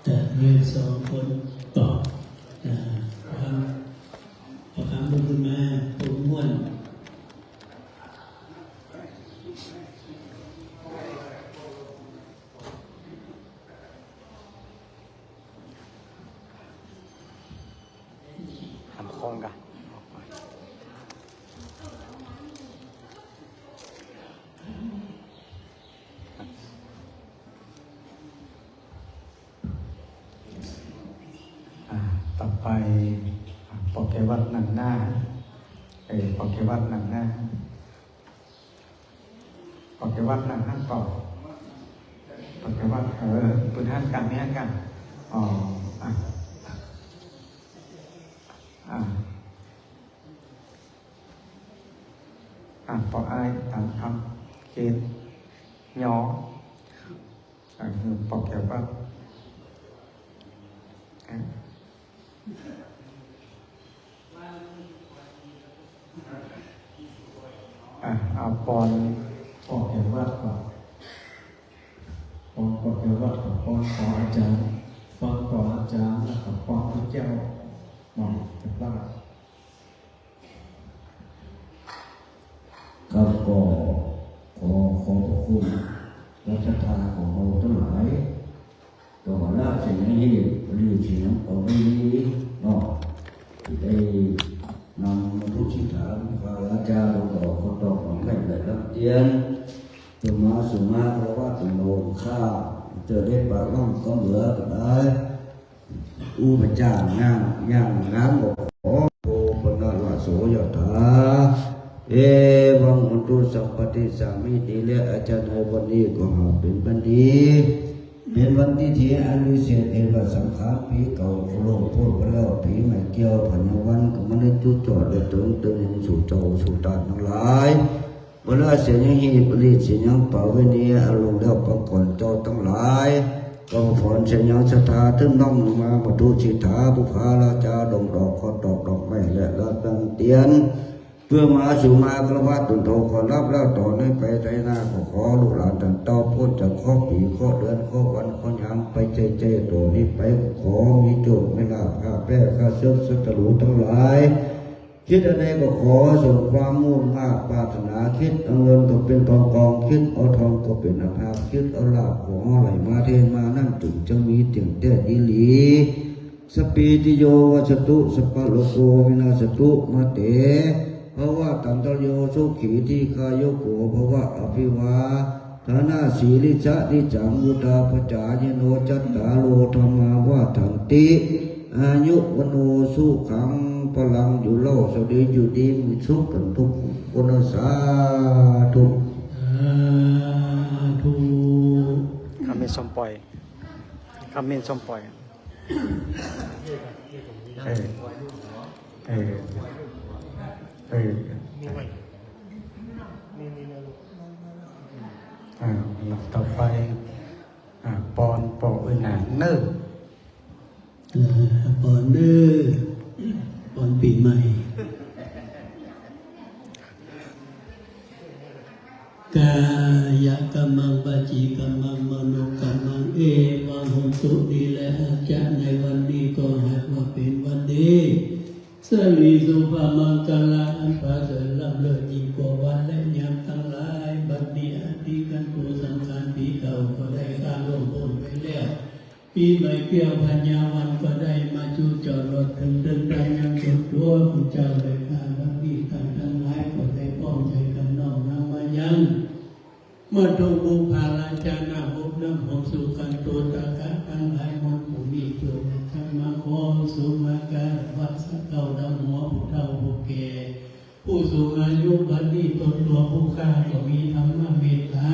เอ่อ เรียนสองคนต่อ อ่า พอคำ พอคำลุกขึ้นมา ป้ออุ๊ยม่วน ไป อ่ะ ปอเกวัดนั่งหน้า เออ ปอเกวัดนั่งหน้า ปอเกวัดนั่งหั้นก่อ ปอเกวัด เออ ปืนหั้นกั๋น นี่หั้นกั๋น อ๋อ อ่ะ อ่ะ อ่ะ ปออ้ายต๋ามกำเกณฑ์ ยอ อ่ะ คือปอเกวัด อ่ะ อ่ะ เอาปอน ปอเกวัดก่อ ปอน ปอเกวัดก่อ ปอน ปออาจ๋ารย์ ปอน ปออาจ๋ารย์ แล้วก็ปอน พระเจ้า มองจะพลาด ครับ ก็ขอขอบพระคุณรัชทานของเราทั้งหลาย ต่อหน้าเสียงฮีบ หรือเสียงของนี้เนาะ ที่ได้นำมาทุกสิทธา พระอาจารย์หลวงพ่อก็ต้องของแม่และรับเตียน เพื่อมาสู่มาพระวัตรโลกข้า เจอได้ปากล่องก็เหลือก็ได้ อุปจาระย่าง ย่างน้ำบอกขอ โอปนรโสยถา เอวังโหนตุสัพพะทิสสามิติ และอาจารย์ในวันนี้ก็หากเป็นวันดี เป็นวันที่ที่อันวิเศษ เห็นว่าสังขารปี๋เก่าก็ล่วงป๊นไปแล้ว ปี๋ใหม่เกี่ยวธัญญาวันก็มาในจุดจอดได้เถิง เถิงสู่เจ้าสู่ต้านตังหลาย บรรดาเสียงยังฮีบ บรรดาเสียงยังเป่าเวณี อันล่วงแล้วปางก่อนเจ้าตังหลาย ก็ผอนเสียงยังศรัทธา ตึงน้อมลงมา มาทุกสิทธา บุพภาราจา ดงดอก ขอตอกดอกไม้ และรับน้ำเตียน เพื่อมาสู่มาคารวะตนโต ขอรับแล้วต่อนี้ไปไตรหน้า ก็ขอลูกหลานต้านเต้าป๊นจากเคราะห์ปี๋ เคราะห์เดือน เคราะห์วัน เคราะห์ยามไป ใจใจต่อนี้ไป ขอมีโจคมีลาภ ข้าแป้ข้าเสิก ศัตรูตังหลาย คิดอันใดก็ขอสมความมุ่งมาดปรารถนา คิดเอาเงินก็เป๋นกองกอง คิดเอาทองก็เป๋นอาภา คิดเอาลาภขอไหลมาเทมา นั้นจึงจะมีเตี้ยงแต๊ดีหลี สัพพีติโยวิวัชชันตุ สัพพะโรโควินัสสันตุ มาเต ภวัตวันตรายโย สุขี ทีฆายุโก ภวะ อภิวาทะนะสีลิสสะ นิจจัง วุฑฒาปะจายิโน จัตตาโร ธัมมา วัฑฒันติ อายุ วัณโณ สุขัง พลัง อยู่เล่า สวัสดี อยู่ดีมีสุขกั๋นทุกคน สาธุ สาธุ คำมี้ส้มปล่อย คำมี้ส้มปล่อย เออ เออ เออ อ่า ลำดับต่อไป อ่า ปอน ปออื่นหนานเน่อ เออ ปอนเน่อ ปอนปี๋ใหม่ กายกัมมัง วจีกัมมัง มโนกัมมัง เอวังโหนตุ ดีแล้ว อาจารย์ ในวันนี้ก็หากว่าเป๋นวันดี สิริสุภมังคละ อันประเสริฐล้ำเลิศยิ่งกว่าวันและยามตังหลาย บัดนี้อธิคันโต สังขารปี๋เก่าก็ได้ก้าวล่วงป๊นไปแล้ว ปี๋ใหม่เกี้ยวธัญญาวันก็ได้มาจุจอดรอดเถิง เถิงตันยังจนตั๋วผู้เจ้าและข้าบัดนี้ต้านตังหลายก็ได้พร้อมใจ๋กั๋นน้อมนำมายัง มาถูกบุพภาราจา นาภพน้ำหอมสุขันโตตกะตังหลาย มนต์ผู้นี้จงนำธรรมะขอสุมาคารวะ สักเก้าดำหัวผู้เฒ่าผู้แก่ ผู้สูงอายุ บัดนี้ตนตั๋วผู้ข้าก็มีธรรมะเมตตา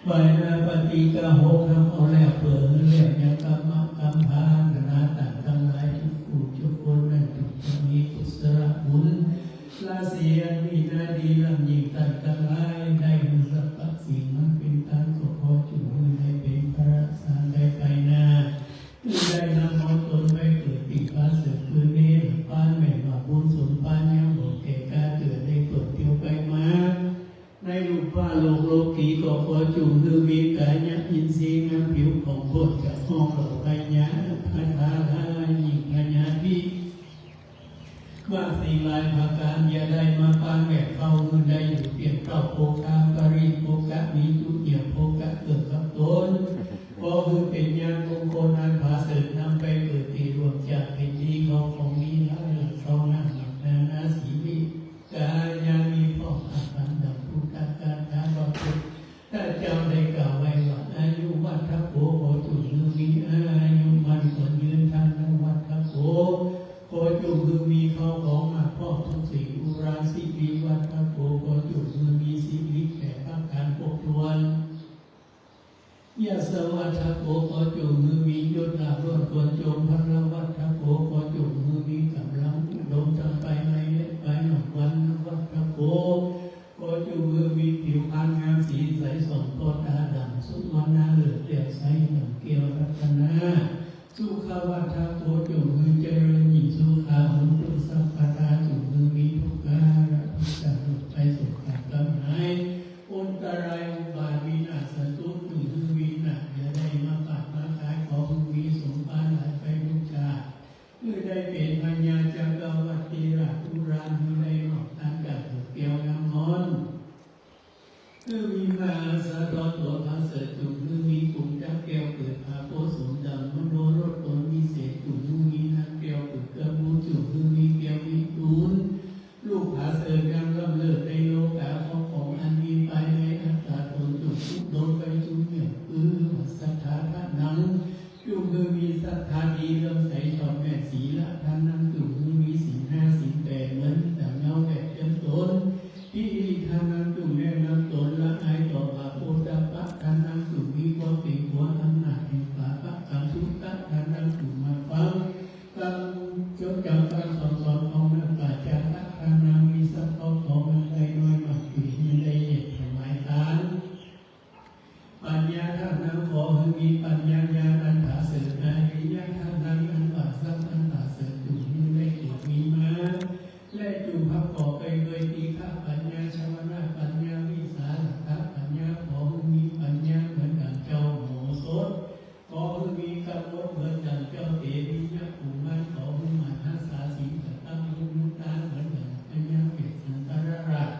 บ่ายนาปฏิกาหก ทำเอาแล้วเปื้อหื้อแล้วยังกรรมะกรรมภา นานาต้านตังหลาย จุกผู้จุกคนนั้นจุกจะมีกุศลบุญ ราศีอันมีนาดีล้ำยิ่งต้านตังหลาย ได้หื้อสรรพสิ่งมันเป๋นตานก็ขอจุกหื้อได้เป๋นพระสารได้ไปหน้า ได้นำเอาตนไปเกิดตี้ฟ้าเสริฐคืนนี้ ปานแม่นว่าบุญสมปานยังบ่แก่กาเจื้อได้เกิดเตียวไปมา ในลูกฟ้าโลกโลกีก็ขอจุกหื้อมีกายะอินทรีย์งามผิวผ่องป๊นจากห้องเหล่าไพยาธิอันตรายยิ่งพยาธิมากสิ่งหลายประก๋าน อย่าได้มาปานแม่เข้าหื้อได้อยู่เตียงเต้าโภคะ ปริโภคะ มีจุเหี่ยวโภคะเกิดกับตน ขอหื้อเป๋นญาณมงคลอันผาเสริฐนำไปเกิดตี้ร่วมจาติเป๋นดี เขาของมีหลายหลัก เขานั่งหลักนานาสีวิ กายามิ พร้อมอาหารดังพุทธกาถาพระพุทธเจ้าได้กล่าวไว้ว่า อายุวัฒโข ขอจุกหื้อมีอายุมั่นขวัญยืน ธนวั วัฏฐโก ขอจุ่งหื้อมียศลาภเลิศควรจง พลวัฏฐโก ขอจุ่งหื้อมีก๋ำลังอุดม ตังไปในและไปนอก วัณณวัฏฐโก ขอจุ่งหื้อมีผิวพรรณงามสีใสส่องโตตาดั่งสุวรรณะ เลิศแจ่มใสดั่งแก้วรัตนะ สุขวัฏฐโก จุ่งหื้อเจริญยิ่ง สุขาโหตุสัพพดา จุ่งหื้อมีทุกข์กาละทุกข์จากโรคภัยโศกกรรมหาย อันตรายอุบาทวินาศสันตุ จุ่งหื้อวินาศอย่าได้มาปาดมาขาย ขอหื้อมีสมปรารถนาไปทุกชาติ หื้อได้เป๋นพญาจักรวรรดิราชอุราช หื้อได้นอกตานจากเถิดแก้วน้ำมนต์ หื้อมีมหาสะดอตัวประเสริฐ จุ่งหื้อมีกรุงจักรแก้วเกิดผาโพธิ์สมดังมโนรสตนวิเศษ จุ่งหื้อมีนางแก้วเกิดเกื้อกูล จุ่งหื้อมีแก้ววิทูล ลูกผาเสริฐงามล้ำเลิศในโลกา ครอบครองอันมีภายในอัตตาตน จุ่งทุกข์โดนไปจุ่งเหยียบปื้อศรัทธาทานัง จุ่งหื้อมีศรัทธาดีเลื่อมใสชอบแม่น สีละทานัง จุ่งหื้อมีศีลห้าศีลแปดเหมือนดั่งเงาแวดเจิมตน ทิฏฐิทานัง จุ่งแนะนำตนละอายต่อบาป โอตตัปปะทานัง จุ่งมีความเกรงกลัวอำนาจแห่งบาป กัมมุตตะทานัง จุ่งมาฟัง กำจดจำคำสั่งสอนของนักปราชญ์ จาคะทานัง มีทรัพย์เข้าของอันใดน้อยมาก จุ่งหื้อได้เหยียบถวายทาน ปัญญาทานัง ขอหื้อมีปัญญาญาณอันผาเสริฐ อาริยะทานัง อันว่าทรัพย์อันผาเสริฐ จุ่งหื้อได้เกิดมีมา และจุ่งประกอบไปด้วย ตีฆะปัญญา ชวนะปัญญา วิสาละทะปัญญา ขอหื้อมีปัญญาเหมือนดั่งเจ้าโหสถ ขอหื้อมีกำหนดเหมือนดั่งเจ้าเตวิยะกุมาร ขอหื้อมหัสสาสีจักกังมุตตา เหมือนดั่งพญาเวสสันดรราช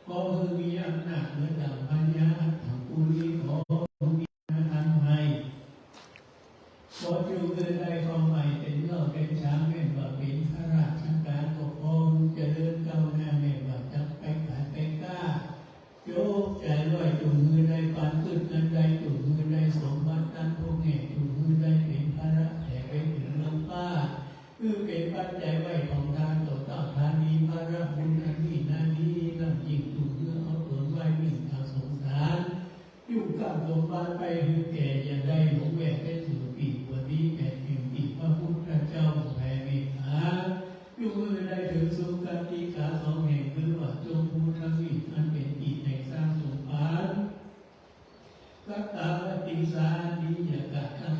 ขอหื้อมีอำนาจเหมือนดั่งพญาอัฏฐปุริ ขอหื้อมีอำนาจอันใหม่ ขอจุ่งหื้อได้ของใหม่ เป๋นเหล้าเป๋นชาม แม่นว่าเป๋นข้าราชการ ก็ขอหื้อเจริญก้าวหน้า แม่นว่าจักไปขายไปก๊า จกใจ๋ไว้จุ่งหื้อได้ปานกึ๊ดอันใด จุ่งหื้อได้สมบัติอันพวกแน่ จุ่งหื้อได้เป๋นภาระแผ่ไปเถิงเมืองฟ้า หื้อเป๋นปัจจัยไหว้ของทานต่อเต้าทานี ภาระบุญอันนี้นานี้ล้ำยิ่ง จุ่งหื้อเอาตนไหว้มิ่งตาสงสาร จุ่งสร้างสมบัติไปหื้อแก่ อย่าได้หลงแวะไปสู่ตี้กั๋วตี้แปดแห่งตี้พระพุทธเจ้าแผ่เมตตา จุ่งหื้อได้เถิงสุคติกาสองแห่ง คือว่าจมพูทวีปอันเป๋นตี้แห่งสร้างสมบัติ กัตตาวติงสา อันดีอย่ากัดตั้ง